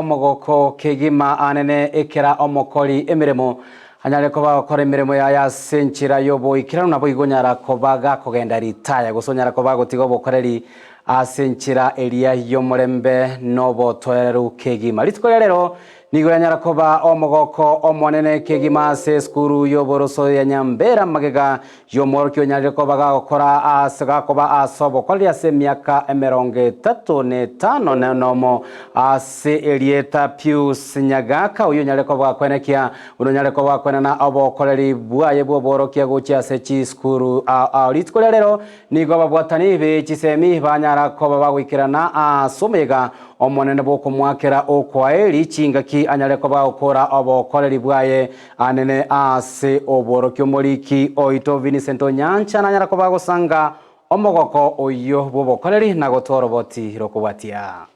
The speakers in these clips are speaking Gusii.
omogoko kegima anene ekera omokori emeremo anyare koba agokora emeremo yaye ase enchera y'oboikeranu naboigo onyara koba gakogenda ritaya gose onyara koba agotiga obokoreri ase enchera eria y'omorembe nobotoereru kegima. Rituko ria rero Nigo yanyara koba omogoko omonene kegima ase esukuru y'oboroso ya Nyambera magega y'omworokia onyarire koba gagokora ase gakoba ase obokoreri ase emiaka 35 na etano na nomo ase erieta Pius Nyagaka oyio onyarire koba gakwenekia buna onyarire koba gakwenana obokoreri bwaye bw'obworokia gochia ase chisukuru ao ao. Rituko ria rero Nigo ababwatani be chisemi banyara koba bagoikerana ase omoyega omonene bw'okomoakera okwaeri chingaki anyare koba agokora obokoreri bwaye anene ase obworokia. Omoriki oito Vincent Onyancha nanyara koba agosanga omogoko oyio bw'obokoreri na gotoa oroboti rokobwatia.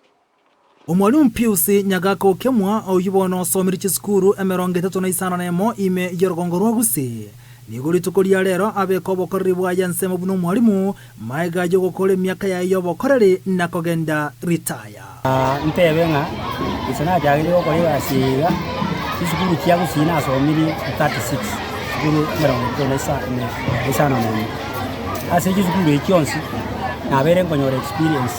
Omwalimu Pius Nyagaka Okemwa, oyio bono osomirie chisukuru 35 ime y'orogongo rwa Gusii, nigo rituko ria rero abeka obokoreri bwaye ensemo buna omwalimu, maega y'ogokora emiaka yaye y'obokoreri na kogenda ritaya. Ntebe ng'a inche nachagire gokora egasi eye iga, chisukuru chia Gusii nasomirie 36, chisukuru 31. Ase chisukuru echi chionsi, nabeire nkonyora experience.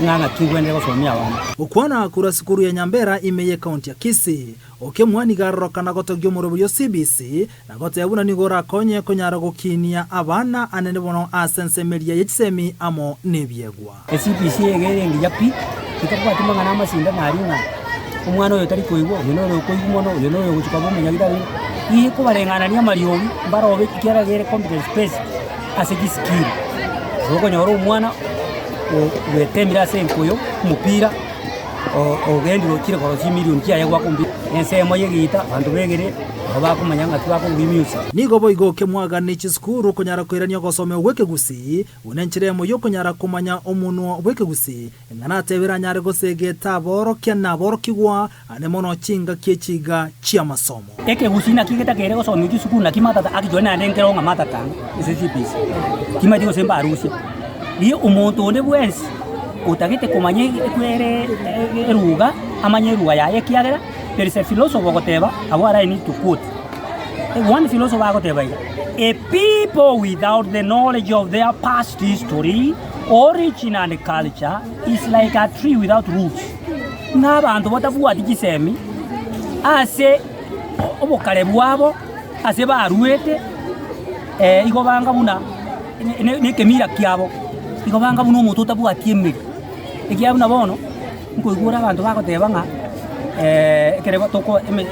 Ng'a ng'aki ngwenerete gosomia abana. Gokwana korwa sukuru ya Nyambera ime y'ekaunti ya Kisii, Okemwa nigo arorokana gotogia omoroberi o CBC na goteba buna nigo orakonye konyara gokinia abana anene bono ase ensemeria ye chisemi amo nebiegwa. ECBC eye ere engiya pi, etabwati mang'ana amasindano aria ng'a omwana oyo tari koigwa, oyo noro okoigwa mono, oyo noyo ogochia koba omonyagitari, igo ekobareng'anania amariogi mbarobe ekiagera ere competence based ase chiskill. Igo okonyora omwana. Bwetemire ase enkoyo omopira ogendire ochire korosia chimilion chiaye goaka omopira, ensemo y'egeita abanto begere nabo bakomanya ng'aki bakobugia emusic. Nigo boigo kemwagane chisukuru konyara koirania ogosomigwa gw'ekegusii buna enchera emo y'okonyara komanya omonwa bw'ekegusii, ng'a natebire anyare gosegeta aborokia na aborokigwa ane mono chingaki echiga chi'amasomo. Ekegusii naki getakeire gosomigwa chisukuru naki matata actually naende nkere ng'a matata ase CBC timanyeti gose mbarusie. Riria omonto onde bwensi otagete komanya ekwere eruga amanye eruga yaye ekiagera there is a philosopher ogoteba abwo are I need to quote. One philosopher agoteba iga, a people without the knowledge of their past history, origin and culture is like a tree without roots. Ng'a abanto batabwati chisemi ase obokare bwabo, ase baruete, igo banga buna nekemira kiabo, igo banga buna omonto otabwati emeri. Ekiagera buna bono, nkoigwa ore abanto bagoteba ng'a ekere toko eme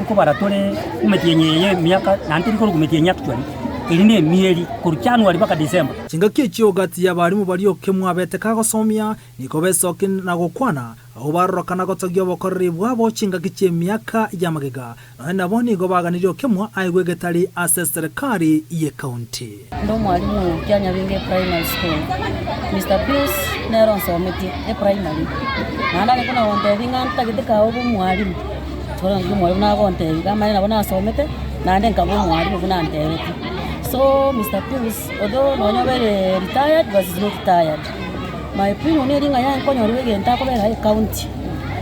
nkobara tore emetienyi eye ya emiaka, naende teri korokwa metienyi actually, eri na emieri korwa January mpaka December. Chingaki echio gati y'abarimu baria okemwabete kagosomia, Nigo besokia na gokwana, abwo barorokana gotogia obokoreri bwabo chingaki chi'emiaka ya magega, nonya nabo nigo baganirie okemwa aegwe egetari ase eserekari y'ekaunti. Inde omwalimu o Kianyabinge Primary School. Mister Pius nere onsometie eprimary, naende are buna gontebia ng'a ntagete kabe obe omwalimu, bono inche omwalimu nagontebia iga amanye nabo nasomete, naende nkaba omwalimu buna antebetie. So Mister Pius although nonye obere retired but is not tired. My opinion neri ng'a yaye nkonyorwa egento akobera ecounty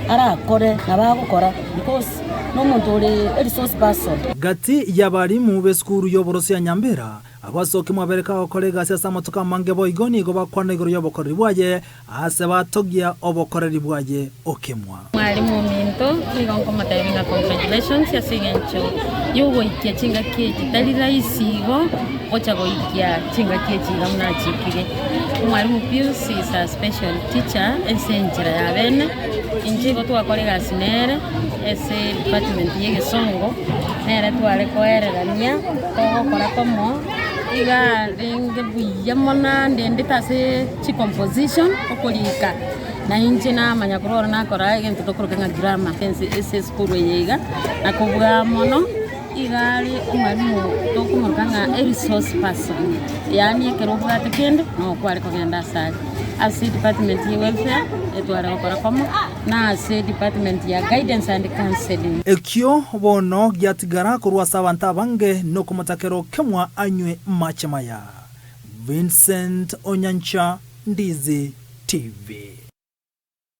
arakore nabo agokora because nomonto ore a resource person. Gati y'abalimu b'esukuru y'oboroso ya Nyambera, abasoki mwabereka gokora egasi ase amatuko amange boigo nigo bakwana igoro y'obokoreri bwaye ase batogia obokoreri bwaye okemwa. Mwalimu ominto, nigo nkomotebia ng'a congratulations ase eng'encho y'ogoikia chingaki echi, tari rahisi igo gocha goikia chingaki echi iga buna achikire. Omwalimu Pius is a special teacher ase enchera ya bene, inche igo twakora egasi nere ase department ya egesongo, nere tware koererania, togokora komo, iga arenge buya mono andendete ase chicomposition, okorika. Na inche namanya korwa oro nakora egento tokoroka ng'a grammar ase esukuru eye iga, na kobua mono iga are omwalimu tokomoroka ng'a a resource person, yaani ekero obwate kende noo kware kogenda ase are. Ase edepartment ya welfare etware gokora komo, na ase edepartment ya guidance and counselling. Ekio bono giatigara korwa ase abanto abange nokomotakera okemwa anywe mache maya. Vincent Onyancha, Ndizi TV.